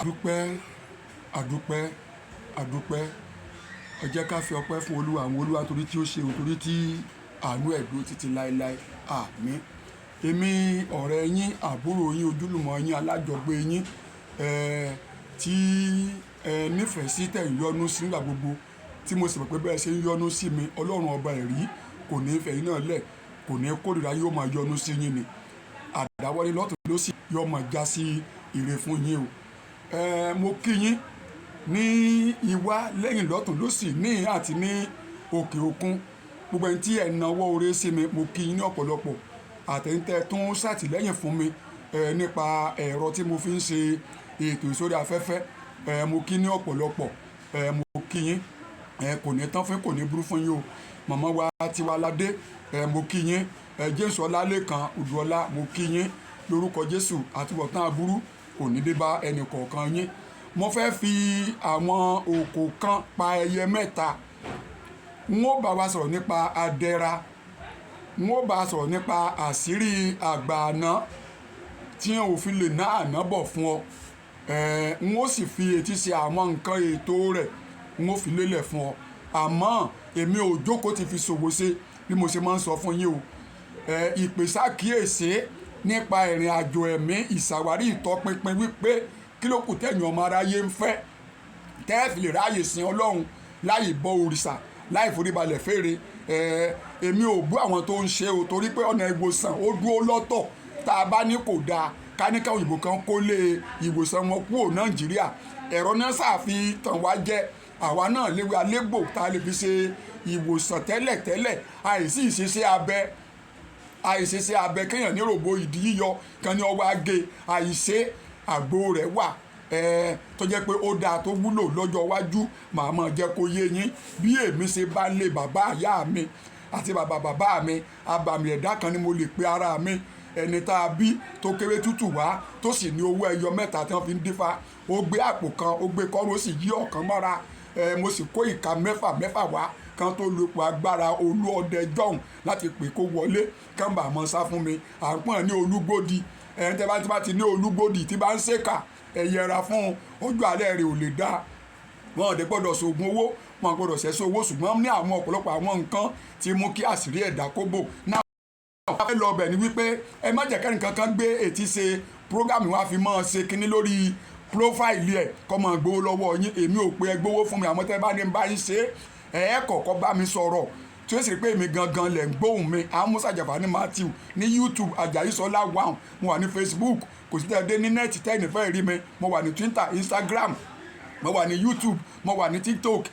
Àdúpẹ́, àdúpẹ́, àdúpẹ́. Ẹ jẹ́ ká fi ọpẹ́ fún Olúwa àwọn olúwa torí tí ó ṣe òun, torí tí àánú ẹ̀ dúró títí láéláé. Àmín. Èmi ọ̀rẹ́ yín, àbúrò yín, ojúlùmọ̀ yín, alájọgbé yín, tí ẹ nífẹ̀ẹ́ sí tẹ̀ ń yọ́nú sí nígbà gbogbo, tí mo sì mọ̀ pé bẹ́ẹ̀ ṣe ń yọ́nú sí mi, Ọlọ́run ọba ẹ̀rí kò ní fẹ́ yín náà lẹ̀, kò ní kórìíra, yóò máa yọ́nú sí yín ni. Àdáwọ́lé lọ́tùn lósì yóò máa já sí ire fún yín o. Mo kí yín ní ìwá lẹ́yìn lọ́tùn lósì ní àti ní òkè òkun. Gbogbo ẹni tí ẹ nawọ́ oore sí mi, mo kí yín ní ọ̀pọ̀lọpọ̀. Àtẹ̀yin tẹ́ tún ṣàtìlẹ́yìn fún mi, nípa ẹ̀rọ tí mo fi ń ṣe ètò sórí afẹ́fẹ́, mo kí ní ọ̀pọ̀lọpọ̀. Mo kí yín. Kò ní tán fún, kò ní burú fún yín o. Màmá wa Tiwalade, mo kí yín. James Ọlálékan Odùọlá, mo kí yín. Lórúkọ Jésù, àtúbọ̀tán aburú kò ní dé bá ẹnì kọ̀ọ̀kan yín. Mo fẹ́ fi àwọn òkò kan pa ẹyẹ mẹ́ta. N ó bá wa sọ̀rọ̀ nípa adẹ́ra. N ó bá sọ̀rọ̀ nípa àṣírí àgbà àná tí ò fi lè ná àná bọ̀ fún ọ. N ó sì fi etí ṣe àwọn nǹkan ètò rẹ̀, n ó fi lélẹ̀ fún ọ. Àmọ́ èmi ò jókòó ti fi ṣòwò ṣe bí mo ṣe máa ń sọ fún yín o. Ìpèsákíyèsí nípa ìrìn àjò ẹ̀mí ìṣàwárí ìtọpinpin wípé kí ló kù tẹ̀yìn ọmọ aráyé ń fẹ́, tẹ́ ẹ fi lè ráyè sin Ọlọ́run láì bọ òrìṣà, láì foríbalẹ̀ fèrè. Èmi ò bú àwọn tó ń ṣe o, torí pé ọ̀nà ìwòsàn ó dúró lọ́tọ̀. Tá a bá ní kò dáa, ká ní ká òyìnbó kan kó lé ìwòsàn wọn kúrò Nàìjíríà. Ẹ̀rọ náà ṣàfi tàn wá jẹ. Àwa náà léwu alégbò tá a lè fi ṣe ìwòsàn tẹ́lẹ̀tẹ́lẹ̀. Àìsí ìṣeṣẹ́ abẹ, àìṣeṣẹ́ abẹ kéèyàn ní rògbò ìdí yíyọ kan ní ọwọ́ agé, àìṣe àgbo rẹ̀ wà, tó jẹ́ pé ó dáa tó wúlò lọ́jọ́ iwájú. Màá mọ̀ jẹ́ kó yé yín bí èmi ṣe bá lé bàbá ìyá mi àti bàbá bàbá mi. Abàmì ẹ̀dá kan ni mo lè pe ara mi, ẹni tá a bí tó kéré tútù wá, tó sì ní owó ẹyọ mẹ́ta tí wọ́n fi ń dífá. Ó gbé àpò kan, ó gbé kọ́rùn, ó sì yí ọ̀kan mọ́ra. Mo sì kó ìka mẹ́fà mẹ́fà wá kan tó lu ipò agbára olú ọdẹ jọ̀hún láti pè kó wọlé kán bá mọ́ sá fún mi. À ń pọ̀n ní olúgbòdì. Ẹni tẹ́ bá ti ní olúgbòdì tí bá ń ṣèkà, ẹ yẹra fún ojú alẹ́ rẹ̀ ò lè dá. Wọn ò dé gbọ́dọ̀ ṣoògùn owó, wọn gbọ́dọ̀ ṣẹ̀ṣẹ̀ owó, ṣùgbọ́n ní àwọn ọ̀pọ̀lọpọ̀ àwọn nǹkan tí mú kí àṣírí ẹ̀dá kó bò. Náà fẹ́ lọ bẹ̀ ni wípé ẹ má jẹ́ kẹ́ni kankan gbé ètí ṣe program wa fi mọ́ ṣe kinní lórí profile ẹ̀ kọ́ mọ́ gbowó lọ́wọ́ yín. Èmi ò pé ẹ gbowó fún mi, àmọ́ tẹ́ bá ní bá yín ṣe ẹ kọ̀ọ̀kan bá mi sọ̀rọ̀ tí ó sì rí pé èmi gangan lẹ̀ ń gbóhùn mi. Amusa Jafani Matthew ní YouTube, Ajayi Sọlá one, mo wà ní Facebook, kò sí tẹ́ ẹ dé ní net tẹ́ ẹ̀ nífẹ̀ẹ́ rí mi. Mo wà ní Twitter, Instagram, mo wà ní YouTube, mo wà ní TikTok,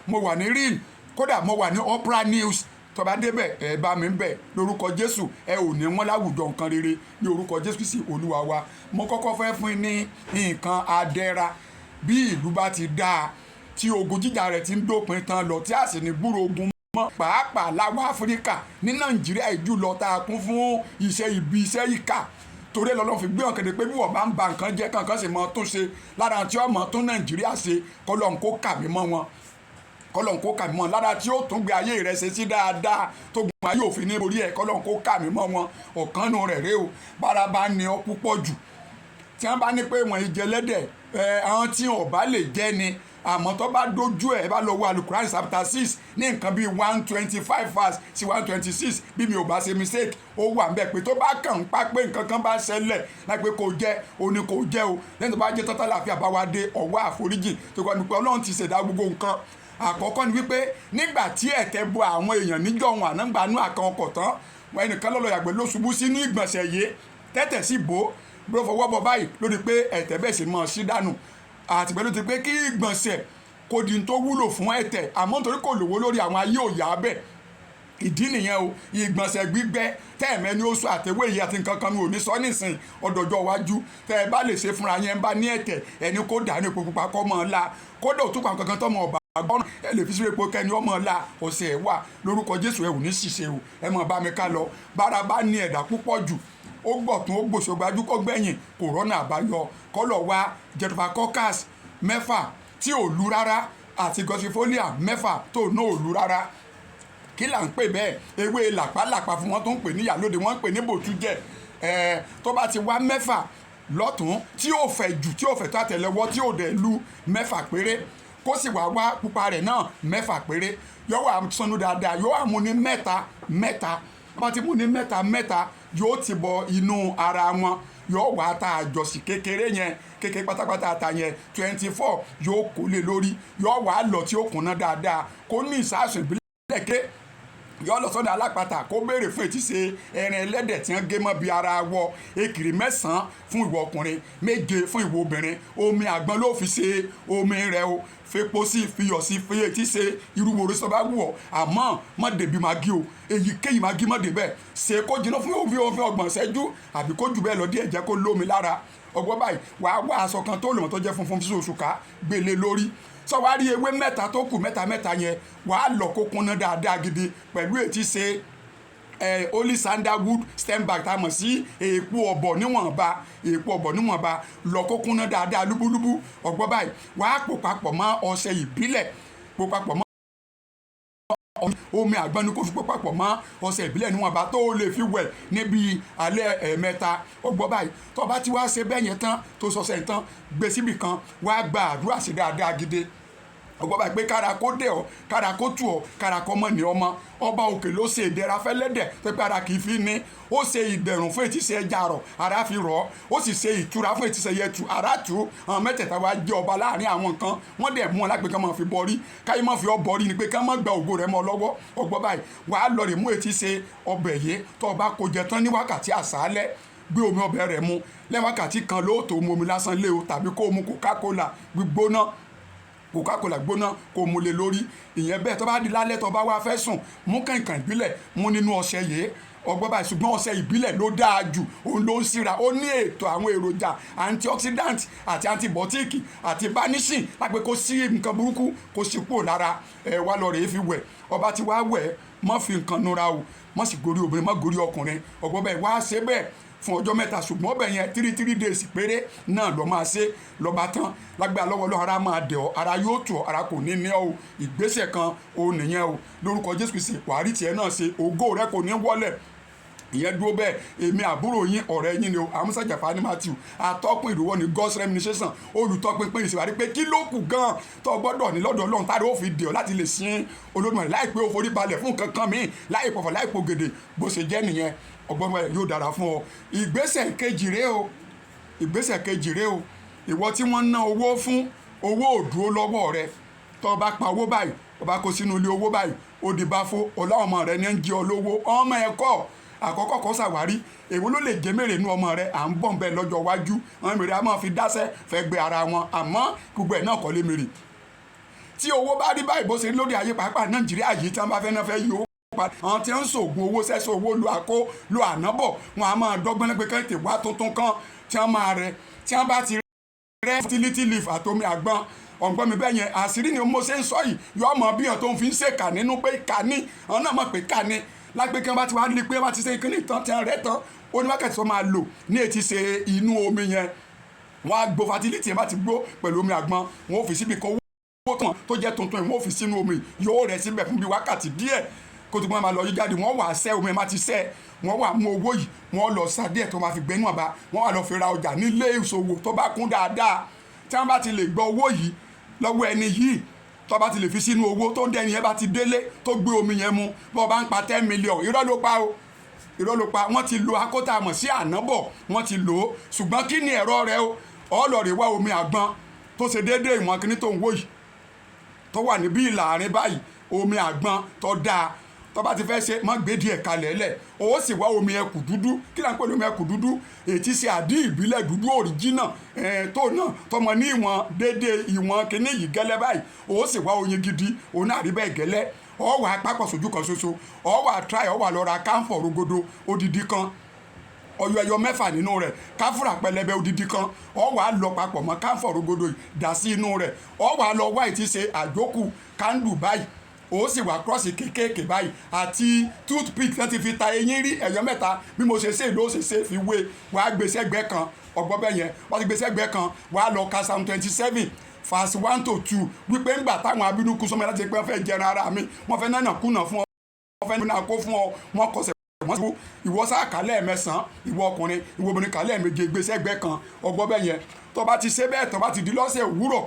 mo wà ní Reel, kódà mo wà ní Opera News. Tó bá débẹ̀, ẹ bá mi bẹ̀. Lórúkọ Jésù, ẹ ò ní wọ́n láwùjọ nǹkan rere ní orúkọ Jésù Kristi Olúwa wa. Mo kọ́kọ́ fẹ́ fún yín ní nǹkan adẹ́ra. Bí ìlú bá ti dáa, tí ogun jíjà rẹ̀ ti ń dópin tán lọ, tí a sì ní gbúrò ogun mọ́, pàápàá láwọn Áfíríkà, ní Nàìjíríà ìjùlọ tá a kún fún iṣẹ́ ibi, iṣẹ́ ìkà, torí ẹ lọ́lọ́run fi gbé ọ̀kẹ́dẹ́ pé bí wọ́n bá ń ba nǹkan jẹ́ kankan sì mọ́ tó ṣe lára tí ọmọ tó Nàìjíríà ṣe, kọ́lọ́n kó kà mí mọ́ wọn, kọ́lọ́n kó kà mí mọ́ lára tí ó tún gbé ayé rẹ̀ ṣe sí dáadáa tó gbọ́n ayé òfin ní orí ẹ̀, kọ́lọ́n kó kà mí mọ́ wọn. Ọ̀kan nù rẹ̀ rèé o. Bára bá ní ọ púpọ̀ jù, tí wọ́n bá ní pé wọ́n jẹ lẹ́dẹ̀ ẹ, àwọn tí wọn ò bá lè jẹ́ ni. Àmọ́ tó bá dojú ẹ̀, bá lọ wo Alukuran chapter 6 ní nǹkan bíi 125 verse sí 126, bí mi ò bá ṣe mistake, ó wà ńbẹ̀ pé tó bá kàn ń pa pé nǹkan kan bá ṣẹlẹ̀ láìpẹ́ kò jẹ́ o ní kò jẹ́ o. Lẹ́yìn tó bá jẹ́ tọ́tà láàfin àbáwá dé ọwọ́ àforíjì tó kọ́ ni pé Ọlọ́run ti ṣẹ̀dá gbogbo nǹkan. Àkọ́kọ́ ni wípé nígbà tí ẹ̀tẹ̀ bo àwọn èèyàn níjọ́ wọn ànágbàánú àkàn ọkọ̀ tán, ẹnìkan lọ́lọ́ yàgbẹ́ ló ṣubú sínú ìgbọ̀nsẹ̀ yìí, tẹ́tẹ̀ sì bò ó ló fọwọ́ bọ báyìí lórí pé ẹ̀tẹ̀ bẹ́ẹ̀ sì mọ̀ sí dànù. Àtìpẹ́ ló ti pé kí ìgbọ̀nsẹ̀ kò di tó wúlò fún ẹ̀tẹ̀, àmọ́ nítorí kò lówó lórí àwọn ayé òyà bẹ́ẹ̀, ìdí nìyẹn o. Ìgbọ̀nsẹ̀ gbígbẹ tẹ́ẹ̀mẹ́ ni ó sọ àtẹ̀wé yìí àti nǹkan kan mi ò ní sọ nísìn ọdọọjọ́ iwájú. Tẹ́ ẹ bá lè ṣe fúnra yẹn, bá ní ẹ̀tẹ̀, ẹni kó dà ní epo pupa kọ́ mọ́ ọ la. Kódà òtún kan kankan tọ́mọ ọba gbọ́n ẹ lè fi sí epo kẹ́ni ọmọ la ọ̀sẹ̀ ẹ̀ wà. Lórúkọ Jésù, ẹ ò ní ṣìṣe o. Ẹ mọ̀ bá mi ká lọ. Bára bá ní ẹ̀dá púpọ̀ jù, ó gbọ̀tún, ó gbòṣogbajú, kó gbẹ̀yìn, kò rọ́nà àbáyọ, kọ́lọ̀ wa Jatropha curcas 6 tí ò lu rárá àti gossypiifolia 6 tó náà ò lu rárá. Kí là ń pè bẹ́ẹ̀? Ewé làpálàpá fún wọn tó ń pè ní ìyálóde, wọ́n ń pè ní bòtújẹ́. Ẹ̀ tó bá ti wá 6. Lọ́tún tí ó fẹ̀ jù, tí ó fẹ̀ tó àtẹlẹwọ́, tí ó dẹ̀ lu 6 péré, kó sì wá wá pupa rẹ̀ náà 6 péré. Yóò wá sọnù dáadáa, yóò wá mú ní mẹ́ta mẹ́ta. Bá ti mú ní mẹ́ta mẹ́ta, yóò ti bọ inú ara wọn, yóò wá ta àjọsìn kékeré yẹn, kékeré pátápátá ta yẹn, 24, yóò kó lé lórí, yóò wá lọ tí ó kúnná dáadáa, kó ní ìsásùn ìbílẹ̀ ké, yóò lọ sọ́dọ̀ alápatà, kó béèrè fún ètí ṣe ẹran ẹlẹ́dẹ̀ tí wọ́n gé mọ́ bí ara wọ ekiri 9 fún ìwọ ọkùnrin, 7 fún ìwọ obìnrin. Omi àgbọn ló fi ṣe omi rẹ o. Fepo sí, fiyọ̀ sí, fi etí ṣe irú wo sọ bá wù ọ́, àmọ́ má dèbí magi o. Èyíkéyìí magi, má débẹ̀. Ṣe kó jiná fún òfin òfin 30 ṣẹ́jú àbí kó jù bẹ́ẹ̀ lọ díẹ̀, jẹ́ kó lómi lára. Ọgbọ́n báyìí, wàá wá aṣọ kan tó lòmọ́ tó jẹ́ funfun fíṣe oṣù ká gbélé lórí. Sọ wá rí ewé 3 tó kù, mẹ́ta mẹ́ta yẹn, wàá lọ kó kúnná dáadáa gidi pẹ̀lú ètí ṣe holy sandalwood stem bark tá a mọ̀ sí èèpo ọ̀bọ̀ níwọ̀nba, èèpo ọ̀bọ̀ níwọ̀nba. Lọ kó kúnná dáadáa lúbúlúbú. Ọgbọ́n báyìí, wàá pò papọ̀ mọ́ ọṣẹ ìbílẹ̀, pò papọ̀ mọ́ omi àgbọn ni kò fi pò papọ̀ mọ́ ọṣẹ ìbílẹ̀ níwọ̀nba tó lè fi wẹ̀ níbi alẹ́ 3. Ọgbọ́n báyìí, tó bá ti wá ṣe bẹ́ẹ̀ yẹn tán, tó sọṣẹ tán, gbé síbì kan, wàá gba àdúrà sí dáadáa gidi. Ọgbọ́n báyìí pé kára kó dẹ̀ ọ́, kára kó tù ọ́, kára kó mọ̀ ní ọmọ. Ọba òkè ló ṣe ìdẹ̀ra fẹ́lẹ́dẹ̀ tó pé ara kì í fi ní. Ó ṣe ìdẹ̀rùn fún ètí ṣe ẹja rọ̀, ara fi rọ̀ ọ́. Ó sì ṣe ìtura fún ètí ṣe yẹtu, ara tù ú. Àwọn mẹ́tẹ̀ẹ̀ta wá jẹ́ ọba láàrin àwọn nǹkan, wọ́n dẹ̀ mú wọn lápẹ́ kán máa fi bọrí káyé, máa fi ọ́ bọrí ni pé kán máa gba ògo rẹ̀ mọ́ lọ́wọ́. Ọgbọ́n báyìí, wàá lọ rè mú ètí ṣe ọbẹ̀ yìí. Tó o bá kó jẹ tán ní wákàtí àṣálẹ́, gbé omi ọbẹ̀ rẹ̀ mu. Lẹ́yìn wákàtí kan ló tó mu omi lásán lé o, tàbí kó o mu Coca-Cola gbígbóná, Coca-Cola gbóná, kó mu lé lórí. Ìyẹn bẹ́ẹ̀. Tó bá di lálẹ́, tó bá wá fẹ́ sùn, mú kànkàn ìbílẹ̀, mú nínú ọṣẹ yìí. Ọgbọ́n báyìí, ṣùgbọ́n ọṣẹ ìbílẹ̀ ló dáa jù, òun ló ń síra. Ó ní ètò àwọn èròjà antioxidant àti antibiotic àti banishing lápẹ́ kó sí nǹkan burúkú, kó sì kúrò lára ẹ. Wá lọ rèé fi wẹ̀. Ọba tí wàá wẹ̀, má fi nǹkan nura o, má sì gorí obìnrin, má gorí ọkùnrin. Ọgbọ́n báyìí, wá ṣe bẹ́ẹ̀ fún ọjọ́ 3, ṣùgbọ́n ọbẹ̀ yẹn 3 3 days péré náà lọ́ máa ṣe. Lọ́ba tán, lágbára lọ́wọ́ lọ́wọ́, ara máa dẹ̀ ọ́, ara yóò tù ọ́, ara kò ní ní ọ́ o. Ìgbésẹ̀ kan o nìyẹn o. Lórúkọ Jésù Kristi, wàá rí tiẹ̀ náà ṣe, ògo rẹ kò ní wọ́lẹ̀. Ìyẹn dúró bẹ́ẹ̀. Èmi àbúrò yín, ọ̀rẹ́ yín ni o, Àmúsà Jàfání Matthew, atọ́kùn ìrúwọ́ ní God's Reminiscence, olùtọ́pinpin ìsìwárí pé kí ló kù gan-an tó gbọ́dọ̀ ní lọ́dọ̀ Ọlọ́run tára ó fi dè ọ́ láti lè sin Olódùmarè láì pé ó forí balẹ̀ fún nǹkan kan míì, láì pọ̀fọ̀, láì pògèdè. Bó ṣe jẹ́ nìyẹn. Ọgbọ́n yóò dára fún ọ. Ìgbésẹ̀ kejì rèé o, ìgbésẹ̀ kejì rèé o. Ìwọ tí wọ́n ná owó fún, owó ò dúró lọ́wọ́ rẹ. Tó o bá pa owó báyìí, o bá kó sínú ilé owó báyìí, ó di báfó. Ọlá ọmọ rẹ ní ń jẹ ọ lówó. Ọmọ ẹ̀kọ́ àkọ́kọ́ kọ́ ṣàwárí èwo ló lè jẹ́ mèrè inú ọmọ rẹ. À ń bọ̀ ń bẹ lọ́jọ́ iwájú. Àwọn mèrè a máa fi dáṣẹ́ fẹ́ gbé ara wọn, àmọ́ gbogbo ẹ̀ náà kọ́ lé mèrè. Tí owó bá rí báyìí, bó ṣe rí lóde ayé, pàápàá Nàìjíríà yìí, tí wọ́n bá fẹ́ náà fẹ́ yí owó pa, àwọn tí wọ́n ń ṣògùn owó, sẹ́sọ owó, lu àkó lu ànábọ̀, wọn a máa dọ́gbọ́n lẹ́pẹ́ kẹ́ tè wá tuntun kan tí wọ́n máa rẹ, tí wọ́n bá ti rẹ́ fertility leaf àtomi àgbọn. Ọ̀gbọ́n mi bẹ́ẹ̀ yẹn, àṣírí ni mo ṣe ń sọ yìí. Yọ ọmọ bí wọn tó ń fi ń ṣèkà nínú pé ìkà ní, àwọn náà mọ̀ pé ìkà ní lágbé. Kí wọ́n bá ti wá ní pé wọ́n bá ti ṣe kíní tán, tí wọ́n rẹ́ tán, ó ní wákàtí tó máa lò ní etí ṣe inú omi yẹn. Wọ́n á gbó fertility yẹn, bá ti gbó pẹ̀lú omi àgbọn, wọ́n ó fi síbi kan owó tán tó jẹ́ tuntun, wọ́n ó fi sínú omi, yóò rẹ̀ síbẹ̀ fún bí wákàtí díẹ̀ kó tó gbọ́n máa lọ yí jáde. Wọ́n wà sẹ́ omi ẹ̀ má ti sẹ́, wọ́n wà mú owó yìí, wọ́n lọ sa díẹ̀ tó máa fi gbẹ́nu àbá, wọ́n wà lọ fi ra ọjà nílé ìṣòwò tó bá kún dáadáa. Tí wọ́n bá ti lè gbọ́ owó yìí lọ́wọ́ ẹni yìí, tó bá ti lè fi sínú owó tó ń dẹ́ni yẹn, bá ti délé tó gbé omi yẹn mu, bó bá ń pa 10 million, irọ́ ló pa o, irọ́ ló pa. Wọ́n ti lo akótá mọ̀ sí ànábọ̀, wọ́n ti lò ó. Ṣùgbọ́n kí ni ẹ̀rọ rẹ o? Ọlọ́ọ̀rẹ́ wá omi àgbọn tó ṣe déédéé ìwọ̀n kíní tó ń wò yìí, tó wà níbí ìlàrin báyìí, omi àgbọn tó dáa. Tó bá ti fẹ́ ṣe, má gbé díẹ̀ kalẹ̀ lẹ̀. Ó sì wá omi ẹkù dúdú. Kí là ń pè ní omi ẹkù dúdú? Èyí ṣe àdí ìbílẹ̀ dúdú òrìjínà tó náà tọmọ ní ìwọ̀n déédéé ìwọ̀n kíní yìí gẹ́lẹ́ báyìí. Ó sì wá oyin gidi, òun náà rí bẹ́ẹ̀ gẹ́lẹ́. Ọ wà pápọ̀ sójú kan ṣoṣo. Ọ wà try, ọ wà lọ ra káńfọ̀ rogodo odidi kan, ọyọ ẹyọ 6 nínú rẹ̀, káfúrà pẹlẹbẹ odidi kan. Ọ wà lọ papọ̀ mọ́ káńfọ̀ rogodo yìí, dà sí inú rẹ̀. Ọ wà lọ wá ìtí ṣe àjókù kándù báyìí, ó sì wá kírọ́ọ̀sì kéékèèké báyìí àti toothpick tí wọ́n ti fi ta eyín rí, ẹ̀yọ́ 3. Bí mo ṣe ṣe ló ṣe ṣe fi wé. Wàá gbé sẹ́gbẹ́ kan. Ọgbọ́n bẹ́ẹ̀ yẹn, wọ́n ti gbé sẹ́gbẹ́ kan. Wàá lọ ka Psalm 27 verse 1 to 2, wípé ńgbà táwọn abínúkú sọmọ láti pé wọ́n fẹ́ jẹran ara mi, wọ́n fẹ́ nánà kùnà fún ọ, wọ́n fẹ́ nánà kó fún ọ, wọ́n kọsẹ̀. Wọ́n ti ìwọ sáà kà lẹ́ẹ̀mẹ́sàn-án, ìwọ ọkùnrin, ìwọ obìnrin, kà lẹ́ẹ̀méje, gbé sẹ́gbẹ́ kan. Ọgbọ́ bẹ́ẹ̀ yẹn. Tó bá ti ṣe bẹ́ẹ̀, tó bá ti di lọ́sẹ̀ òwúrọ̀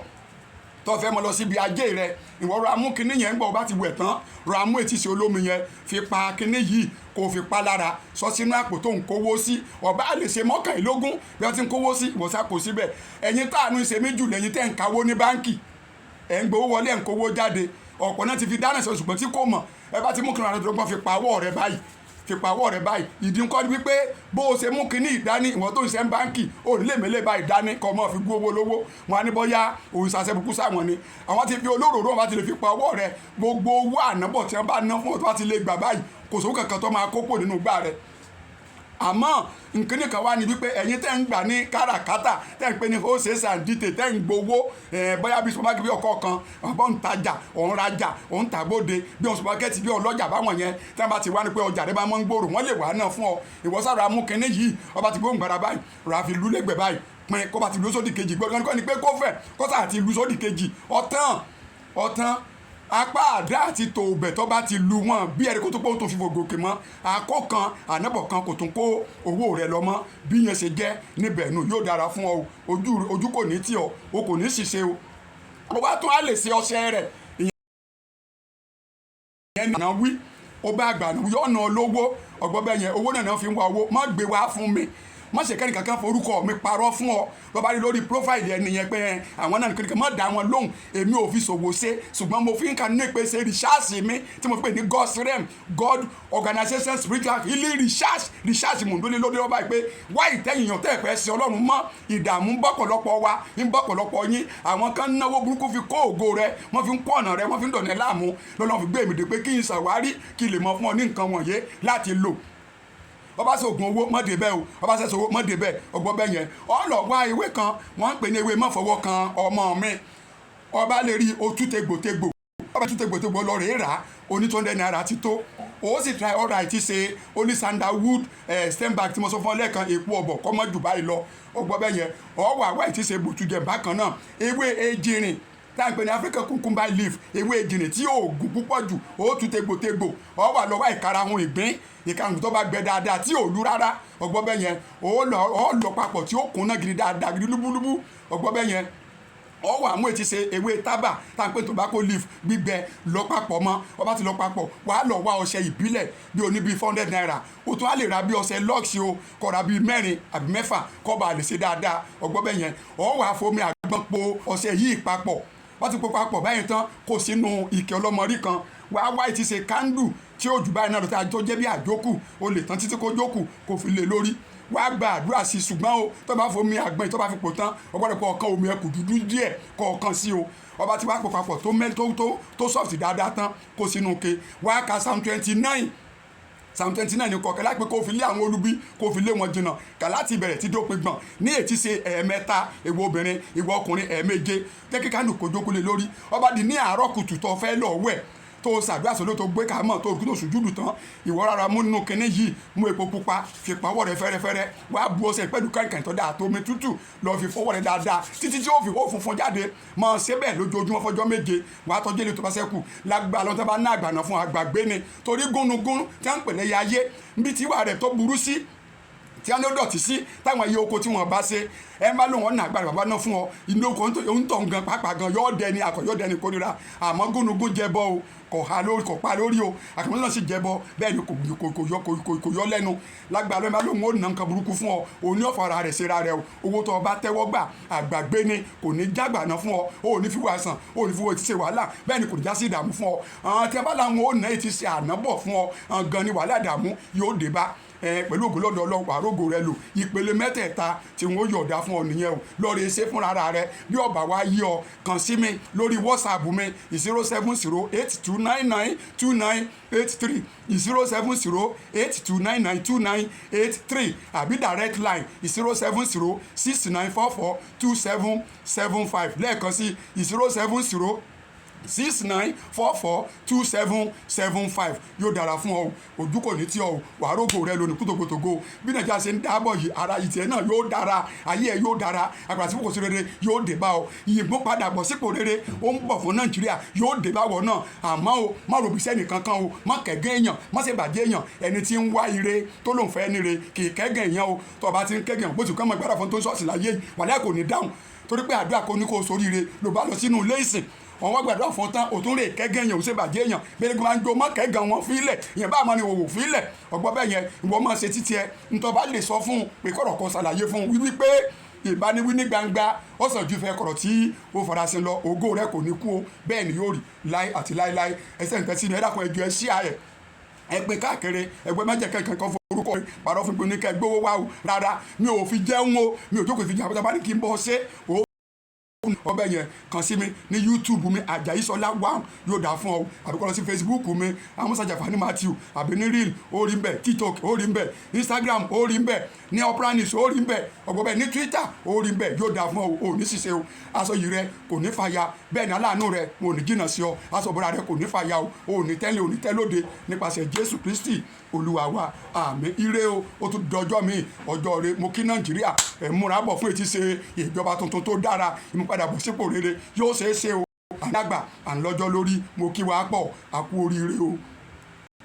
tó fẹ́ mọ lọ síbi ajé rẹ, ìwọ ra mú kinní yẹn. Ń gbọ́ bá ti wẹ̀ tán, ra mú etí ṣe olómi yẹn, fi pa kinní yìí, kó fi pa lára, sọ sínú àpò tó ń kówó sí. Ọba lè ṣe 21 bí wọ́n ti ń kówó sí, ìwọ sá kó síbẹ̀. Ẹ̀yin táànú ṣe mí jù lẹ́yìn tẹ́ ń kawó ní báńkì, ẹ̀ ń gbowó wọlé, ẹ̀ ń kówó jáde. Ọ̀pọ̀ náà ti fi dáná sọ, ṣùgbọ́n tí kò mọ̀. Ẹ bá ti mú kinní rẹ tó fi pa ọwọ́ rẹ báyìí, fi pa ọwọ́ rẹ báyìí. Ìdí nǹkan ni wípé bó o ṣe mú kinní ìdání, ìwọ tó ń ṣe ń báńkì, ò ní lè mélé báyìí dání kọ́ mọ́ fi gún owó lówó wọn á ní bọ́yá òun ṣàṣẹ bukú sáwọn ni. Àwọn ti fi olóròró, wọn bá ti lè fi pa ọwọ́ rẹ, gbogbo owó ànábọ̀ tí wọ́n bá ná fún ọ, tó bá ti lè gbà báyìí, kò sówó kankan tó máa kó pò nínú gbà rẹ. Àmọ́ nkíní kan wá ní wípé ẹ̀yin tẹ́ ń gbà ní káràkátà, tẹ́ ń pè ní wholesale and retail, tẹ́ ń gbowó, bóyá bí supermarket, bí ọkọ̀ kan àbọ̀ ń tajà, òun rajà, òun tàbóde, bí òun supermarket, bí ọlọ́jà báwọn yẹn, tí wọ́n bá ti wá ní pé ọjà rẹ bá mọ́ ń gbòòrò, wọ́n lè wá náà fún ọ. Ìwọ sára mú kinní yìí, ọba ti gbóhùn gbàrà báyìí, rà fi lúlẹ̀gbẹ̀ báyìí, pin kó bá ti lu sódì kejì. Gbọ́dọ̀ kọ́ ni pé kó fẹ̀ kó sà ti lu sódì kejì, ọ̀tán ọ̀tán. Apá àdá àti tòòbẹ̀ tó bá ti lu wọn bí ẹni kó tó pé ó tó fi fògòkè mọ́ àkó kan ànábọ̀ kan, kò tún kó owó rẹ lọ mọ́. Bí yẹn ṣe jẹ́ níbẹ̀ nù. Yóò dára fún ọ. Ojú ojú kò ní tì ọ́, o kò ní ṣìṣe o. Ó bá tún á lè ṣe ọṣẹ rẹ̀, ìyẹn náà wí ó bá àgbà yọ̀nà olówó. Ọgbọ́n bẹ́ẹ̀ yẹn, owó náà fi ń wá owó. Má gbé wá fún mi, má ṣe kẹ́ni kankan forúkọ mi parọ́ fún ọ. Lọ́ bá rí lórí profile ẹni yẹn pé àwọn náà nìkan, má dá wọn lóhùn. Èmi ò fi ṣòwò ṣe, ṣùgbọ́n mo fi ń ka nínú ìpèsè research mi tí mo fi pè ní God's Realm, God Organization Spiritual Healing Research. Research mò ń dólé lórí ọba pé wá ìtẹ́yìn yàn tẹ́ ẹ̀ fẹ́ ṣe Ọlọ́run mọ́. Ìdààmú ń bọ́pọ̀lọpọ̀ wa, ń bọ́pọ̀lọpọ̀ yín. Àwọn kan náwó burúkú fi kó ògo rẹ, wọ́n fi ń kó ọ̀nà rẹ, wọ́n fi ń dọ̀nà láàmú lọ́nà fi gbé èmi dé pé kí n ṣàwárí, kí n lè mọ fún ọ ní nǹkan wọ̀nyí láti lò. Ọba ṣe oògùn owó, mọ́ dé bẹ́ẹ̀ o. Ọba ṣe owó, mọ́ dé bẹ́ẹ̀. Ọgbọ́n bẹ́ẹ̀ yẹn. Ọlọ́wà ewé kan wọ́n ń pè ní ewé mọ́fọwọ́ kan ọmọ mi. Ọba lè rí otú tegbòtegbò, ọba tún tegbòtegbò lọ rèé rà, oní ₦200 ti tó. O sì try all right ṣe holy sandalwood stem bark tí mo sọ fún ọ lẹ́ẹ̀kan, èpo ọ̀bọ̀ kọ́mọ́ jù báyìí lọ. Ọgbọ́n bẹ́ẹ̀ yẹn. Ọwọ́ àwa ìtì ṣe bòtújẹ bákan náà, ewé ejìrìn tá à ń pè ní African cucumber leaf, ewé ejìrìn tí yóò gùn púpọ̀ jù, ó tún tegbòtegbò. Ọ wà lọ́wọ́ ìkarahun ìgbín, ìkarahun tó bá gbẹ dáadáa tí ò lu rárá. Ọgbọ́n bẹ́ẹ̀ yẹn. Ó lọ papọ̀ tí ó kúnná gidi dáadáa gidi lúbúlúbú. Ọgbọ́n bẹ́ẹ̀ yẹn. Ọ wà mú etí ṣe ewé tábà tá à ń pè tobacco leaf gbígbẹ, lọ papọ̀ mọ́. Ọ bá ti lọ papọ̀, wà á lọ wá ọṣẹ ìbílẹ̀ bí oní bíi ₦400. O tún á lè ra bí ọṣẹ Lux o, kó ra bíi mẹ́rin àbí mẹ́fà, kó bá lè ṣe dáadáa. Ọgbọ́n bẹ́ẹ̀ yẹn. Ọ wà fomi àgbọn po ọṣẹ yìí papọ̀. Wọ́n ti po papọ̀ báyìí tán, kó sínú ike ọlọ́mọrí kan. Wàá wá ìtì ṣe candle tí ó jù báyìí náà lọ, tó jẹ́ bí àjókù, o lè tán títí kó jókù, kó fi lé lórí, wàá gba àdúrà sí. Ṣùgbọ́n o tó bá fomi àgbọn tó bá fi pò tán, o gbọ́dọ̀ pọ̀ ọ̀kan omi ẹkù dúdú díẹ̀ kọ̀ọ̀kan sí o. Ọba tí wàá pò papọ̀ tó mẹ́ tó tó tó soft dáadáa tán, kó sínú ke, wàá ka Psalm 29. Psalm 29 ní kọ̀ọ̀kan láti pé kó fi lé àwọn olubi, kó fi lé wọn jìnnà. Kà láti ìbẹ̀rẹ̀ tí dópin gbọ̀n ní ètí ṣe ẹ̀ẹ̀mẹ́ta, ìwọ obìnrin, ìwọ ọkùnrin, ẹ̀ẹ̀méje. Jẹ́ kí candle kó jókòó lé lórí. Ọba di ní àárọ̀ kùtù tó fẹ́ lọ wẹ̀, tó ṣàdúrà sọ́dọ̀, tó gbé kàmọ́, tó tó sùjúdù tán, ìwọ rárá mú nínú kinní yìí, mú epo pupa fi pawọ́ rẹ fẹ́rẹ́fẹ́rẹ́, wàá bu ọṣẹ pẹ̀lú kànkàn tó dáa, tó omi tútù, lọ fi fọwọ́ rẹ dáadáa títí tí ó fi ó funfun jáde. Máa ṣe bẹ́ẹ̀ lójoojúmọ́ fọjọ́ 7. Wàá tọ́jú èlé tó bá ṣẹ́kù lágbára lọ́tọ́ bá ná àgbàna fún àgbàgbé ni, torí gúnugún tí wọ́n ń pè lẹ́yà ayé níbi tí ìwà rẹ̀ tó burú sí, tí wọ́n ní ó dọ̀tí sí, táwọn iye oko tí wọ́n bá ṣe ẹ má lóun ọ̀nà àgbàdo bàbá náà fún ọ inú oko ń tọ̀ gan pàápàá gan, yóò dẹni akọ, yóò dẹni kórira. Àmọ́ gúnugún jẹbọ o, kò ha lórí, kò pa lórí o. Àkàmọ́ náà sì jẹbọ bẹ́ẹ̀ ni, kò yọ lẹ́nu lágbára lọ́nà. Lóun ó nà nǹkan burúkú fún ọ, òun ní ọ̀fọ̀ ara rẹ̀ ṣera rẹ̀ o. Owó tó o bá tẹ́wọ́ gbà, àgbàgbé ni, kò ní jágbà náà fún ọ. O ò ní fi wá sàn, o ò ní fi wọ́n ti ṣe wàhálà, bẹ́ẹ̀ ni kò ní já sí ìdààmú fún ọ. Àwọn tí a bá láwọn ó nà é ti ṣe ànábọ̀ fún ọ gan ni wàhálà, ìdààmú yóò dé bá ẹ. Pẹ̀lú ògo lọ́dọ̀ Ọlọ́run, àrógò rẹ lò. Ìpele mẹ́tẹ̀ẹ̀ta tí wọ́n yọ̀ọ̀dá fún ọ nìyẹn o. Lọ́ọ̀rẹ́ ṣe fúnra rẹ. Bí ọ̀bà wa yí ọ, kàn sí mi lórí WhatsApp mi, 07082992983, 07082992983, àbí direct line 07069442775. Lẹ́ẹ̀kan sí, 070. 69442775. Yóò dára fún ọ, ojú kò ní tí ọ, wàá rògbò rẹ lónìí kútòkòtògo. Bí Nàìjíríà ṣe ń dábọ̀ yìí, ara ìtìẹ́ náà yóò dára, ayé ẹ yóò dára, àgbàrá tí kò sí rere yóò dé bá ọ. Ìyìnbó padà bọ̀ sípò rere, ó ń bọ̀ fún Nàìjíríà, yóò dé bá wọ náà. Àmọ́ o, má ròbí sẹ́nì kankan o, má kẹ̀gẹ́ èèyàn, má ṣe bàjẹ́ èèyàn. Ẹni tí ń wá ire tó lòun fẹ́ níre kì í kẹ́gẹ́ èèyàn o. Tó o bá ti ń kẹ́gẹ́, bó ti kọ́ mọ́ ìgbàdà fún tó ń sọ̀sì láyé yìí, wàlẹ́ kò ní dáhùn, torí pé àdúrà kò ní kó soríire ló bá lọ sínú ilé ìsìn, wọn wá gbàdúrà fún tán, òtún rè kẹ́gẹ́ yẹn, ò ṣe bàjẹ́ èèyàn. Bẹ́ẹ̀ ni wọ́n jó mọ́ kẹ́gàn wọn fílẹ̀ yẹn, bá máa ní òwò fílẹ̀ ọgbọ́n bẹ́ẹ̀ yẹn. Ìwọ máa ṣe títí ẹ ntọ́ bá lè sọ fún un pé kọ̀rọ̀ kan ṣàlàyé fún un wípé ìbániwí ní gbangba ó sàn ju ìfẹ́ kọ̀rọ̀ tí ó farasin lọ. Ògo rẹ kò ní kú o, bẹ́ẹ̀ ni yóò rí láé àti láéláé. Ẹsẹ̀ nǹkan sí mi, ẹ dákun, ẹ jọ̀ọ́, ẹ ṣí ààrẹ, ẹ pé káàkiri ẹgbẹ́ mẹ́jẹ̀ kankan kan forúkọ pàrọ̀ fún mi ní kẹ́ gbówó wá o. Rárá, mi ò fi jẹun o, mi ò jókòó fi jẹun. Àbúrò bá ní kí n bọ́ ṣe o ọbẹ̀ yẹn, kàn sí mi ní YouTube mi, Àjàyí Ṣọlá One, yóò dà fún ọ. Àbí kọ́ lọ sí Facebook mi, Amusa Jafani Matthew, àbí ní reel, ó rí mbẹ̀, TikTok, ó rí mbẹ̀, Instagram, ó rí mbẹ̀, ní Opera News, ó rí mbẹ̀, ọgbọ́n bẹ́ẹ̀, ní Twitter, ó rí mbẹ̀. Yóò dà fún ọ, ò ní ṣiṣẹ́ o. Aṣọ yìí rẹ kò ní fàya, bẹ́ẹ̀ ni aláàánú rẹ mo ní jìnnà sí ọ. Aṣọ ìbora rẹ kò ní fàya o, ò ní tẹ́lẹ̀, ò ní tẹ́lóde, nípasẹ̀ Jésù Kristi Olúwa wa, àmín. Ire o, ó tún dọjọ́ mi, ọjọ́ rẹ. Mo kí Nàìjíríà, ẹ̀ múra bọ̀ fún etí ṣe ìjọba tuntun tó dára, ìmúpadàbọ̀sípò rere yóò ṣeé ṣe o. Àdàgbà à ń lọ́jọ́ lórí, mo kí wa pọ̀, a kú oríire o.